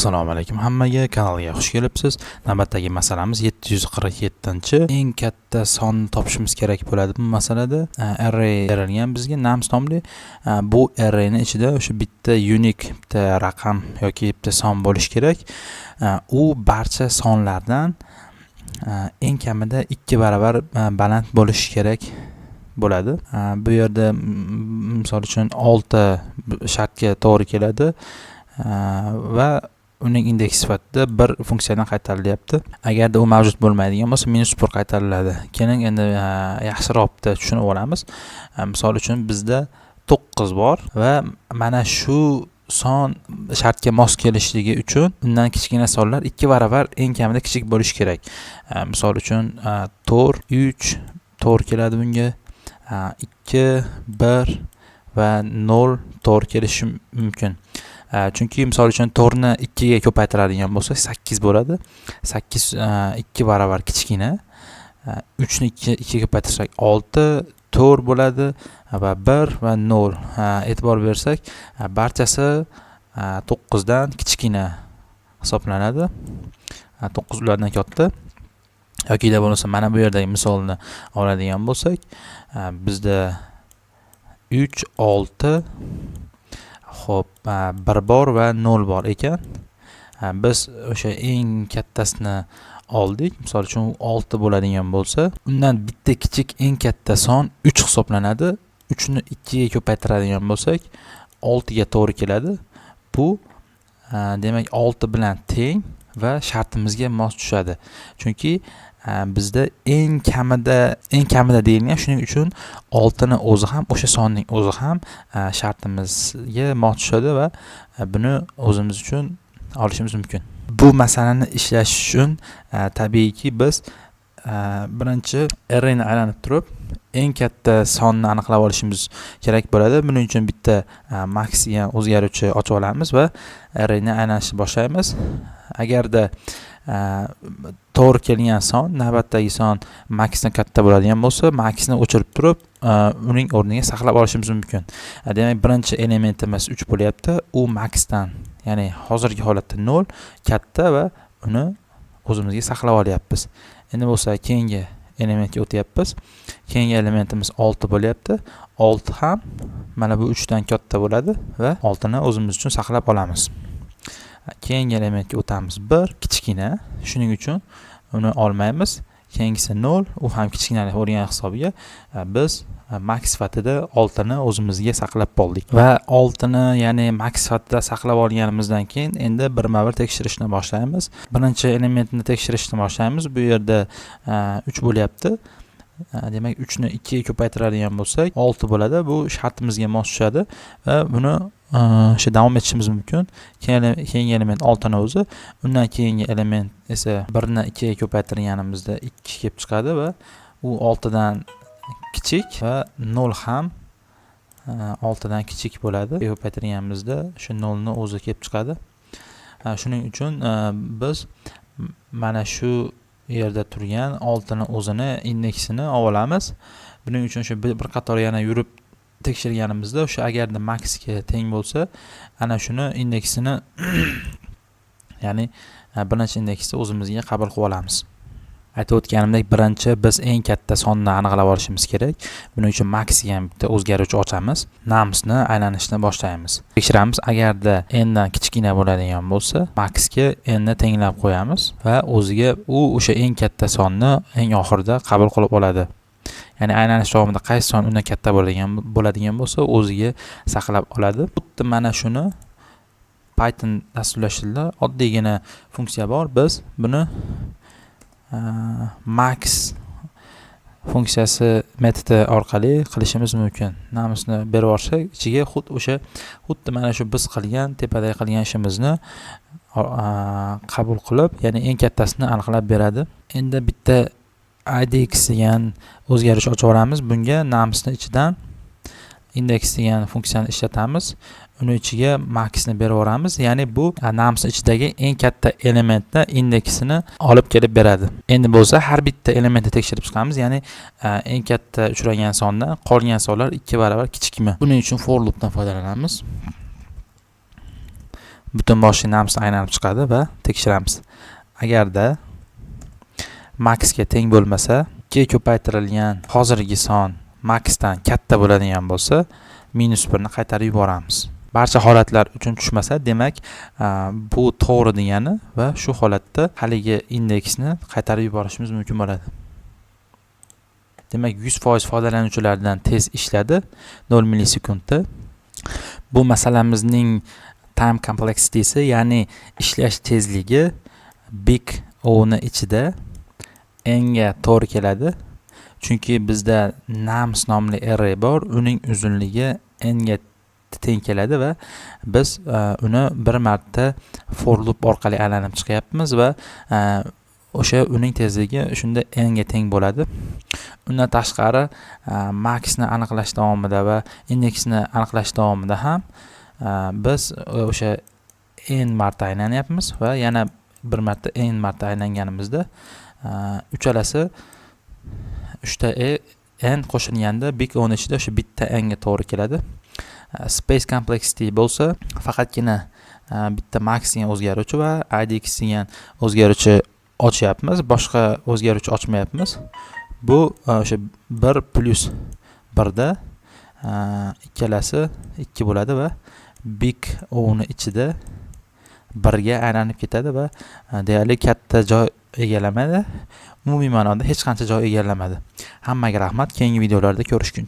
Assalomu alaykum hammaga, kanalga xush kelibsiz. Navbatdagi masalamiz 747-. Eng katta sonni topishimiz kerak bo'ladi bu masalada. Array berilgan bizga nums nomli. Bu arrayni ichida o'sha bitta unique, bitta raqam yoki bitta son bo'lishi kerak. U barcha sonlardan eng kamida 2 baravar baland bo'lishi kerak bo'ladi. Bu yerda, misol uchun, 6 shartga to'g'ri keladi va uning indeksi sifatida bir funksiyadan qaytarilyapti. Agarda u mavjud bo'lmaydigan bo'lsa, -1 qaytariladi. Keling, endi yaxshiroq bitta tushunib olamiz. Misol uchun, bizda 9 bor va mana shu son shartga mos kelishligi uchun undan kichkina sonlar 2 baravar eng kamida kichik bo'lishi kerak. Misol uchun, 4, 3 to'g'ri keladi bunga. 2, 1 va 0 to'g'ri kelishi mumkin. Chunki, misol uchun, 4 ni 2 ga ko'paytiradigan bo'lsak, 8 bo'ladi. 8 2 baravar kichkina. 3 ni 2 ga ko'paytirsak, 6, 4 bo'ladi va 1 va 0. E'tibor bersak, barchasi 9 dan kichkina hisoblanadi. 9 ulardan katta. Yoki bo'lmasa, mana bu yerdagi misolni oladigan bo'lsak, bizda 3, 6, xo'p, 1 bor va 0 bor ekan. Biz o'sha eng kattasini oldik. Misol uchun, 6 bo'ladigan bo'lsa, undan bitta kichik eng katta son 3 hisoblanadi. 3 ni 2 ga ko'paytiradigan bo'lsak, 6 ga to'g'ri keladi. Bu demak, 6 bilan teng va shartimizga mos tushadi. Chunki bizda eng kamida deyilgan, shuning uchun 6 ni o'zi ham, o'sha sonning o'zi ham shartimizga mos tushadi va buni o'zimiz uchun olishimiz mumkin. Bu masalani ishlash uchun, tabiiyki, biz birinchi arrayni aylanib turib, eng katta sonni aniqlab olishimiz kerak bo'ladi. Buning uchun bitta max degan o'zgaruvchi ochib olamiz va arrayni aylanishni boshlaymiz. Agarda to'g'ri kelgan son, navbatdagi son maxdan katta bo'ladigan bo'lsa, maxni o'chirib turib, uning o'rniga saqlab olishimiz mumkin. Demak, birinchi elementimiz 3 bo'lyapti. U maxdan, ya'ni hozirgi holatda 0 katta va uni o'zimizga saqlab olyapmiz. Endi bo'lsa keyingi elementga o'tyapmiz. Keyingi elementimiz 6 bo'lyapti. 6 ham mana bu 3 dan katta bo'ladi va 6 ni o'zimiz uchun saqlab olamiz. Keyingi elementga o'tamiz. 1 kichkina, shuning uchun uni olmaymiz. Keyingisi 0, u ham kichkinalik bo'lgan hisobiga biz max sifatida 6 ni o'zimizga saqlab qoldik. Va 6 ni, ya'ni max sifatida saqlab olganimizdan keyin endi birma-bir tekshirishni boshlaymiz. Birinchi elementni tekshirishni boshlaymiz. Bu yerda 3 bo'lyapti. Demak, 3 ni 2 ga ko'paytiradigan bo'lsak, 6 bo'ladi. Bu shartimizga mos tushadi va buni o'sha davom etishimiz mumkin. Keyingi element 6 ni o'zi. Undan keyingi element esa 1 ni 2 ga ko'paytirganimizda 2 kelib chiqadi va u 6 dan kichik va 0 ham 6 dan kichik bo'ladi. Ko'paytirganimizda shu 0 ni o'zi kelib chiqadi. Shuning uchun biz mana shu yerda turgan 6 ni o'zini indeksini olib olamiz. Buning uchun shu bir qator yana yurib tekshirganimizda, o'sha agarda maxga teng bo'lsa, ana shuni indeksini, ya'ni birinchi indeksni o'zimizga qabul qilib olamiz. Aytib o'tganimdek, birinchi biz eng katta sonni aniqlab olishimiz kerak. Buning uchun max degan bitta o'zgaruvchi ochamiz. Numsni aylanishni boshlaymiz. Tekshiramiz, agarda n dan kichkina bo'ladigan bo'lsa, maxga n ni tenglab qo'yamiz va o'ziga u o'sha eng katta sonni eng oxirida qabul qilib oladi. Ya'ni aylanish davomida qaysi son undan katta bo'ladigan bo'lsa, o'ziga saqlab oladi. Xuddi mana shuni Python dasturlash tilida oddiygina funksiya bor. Biz buni max funksiyasi metodi orqali qilishimiz mumkin. Numsni berib yuborsak, ichiga xuddi o'sha, xuddi mana shu biz qilgan, tepadagi qilgan ishimizni qabul qilib, ya'ni eng kattasini aniqlab beradi. Endi bitta idx degan o'zgarish ochib olamiz. Bunga numsni ichidan index degan funksiyani ishlatamiz. Uni ichiga maxni berib yuboramiz. Ya'ni bu numsni ichidagi eng katta elementni indeksini olib kelib beradi. Endi bo'lsa har bitta elementni tekshirib chiqamiz. Ya'ni eng katta uchragan sondan qolgan sonlar 2 barobar kichikmi? Buning uchun for loopdan foydalanamiz. Butun boshli numsni aylanib chiqadi va tekshiramiz. Agarda maxga teng bo'lmasa, 2 ko'paytirilgan hozirgi son maxdan katta bo'ladigan bo'lsa, -1 ni qaytarib yuboramiz. Barcha holatlar uchun tushmasa, demak, bu to'g'ri degani va shu holatda haligi indeksni qaytarib yuborishimiz mumkin bo'ladi. Demak, 100% foydalanuvchilardan tez ishladi 0 millisekundda. Bu masalamizning time complexitysi, ya'ni ishlash tezligi big O ni ichida n ga to'g'ri keladi. Chunki bizda nums nomli array bor, uning uzunligi n ga teng keladi va biz uni bir marta for loop orqali aylanib chiqyapmiz va o'sha uning tezligi shunda n ga teng bo'ladi. Undan tashqari, maxni aniqlash davomida va indeksni aniqlash davomida ham biz o'sha n marta aylanyapmiz va yana bir marta n marta aylanganimizda uchalasi uchta e n qo'shilganda big O ichida o'sha bitta n ga to'g'ri keladi. Space complexity bo'lsa, faqatgina bitta max degan o'zgaruvchi va idx degan o'zgaruvchi ochyapmiz, boshqa o'zgaruvchi ochmayapmiz. Bu o'sha 1 plyus 1da ikkalasi 2 bo'ladi va big O ni ichida 1 ga aylanib ketadi va deyarli katta joy egallamadi. Umumiy ma'noda hech qancha joy egallamadi. Hammaga rahmat, keyingi videolarda ko'rishguncha.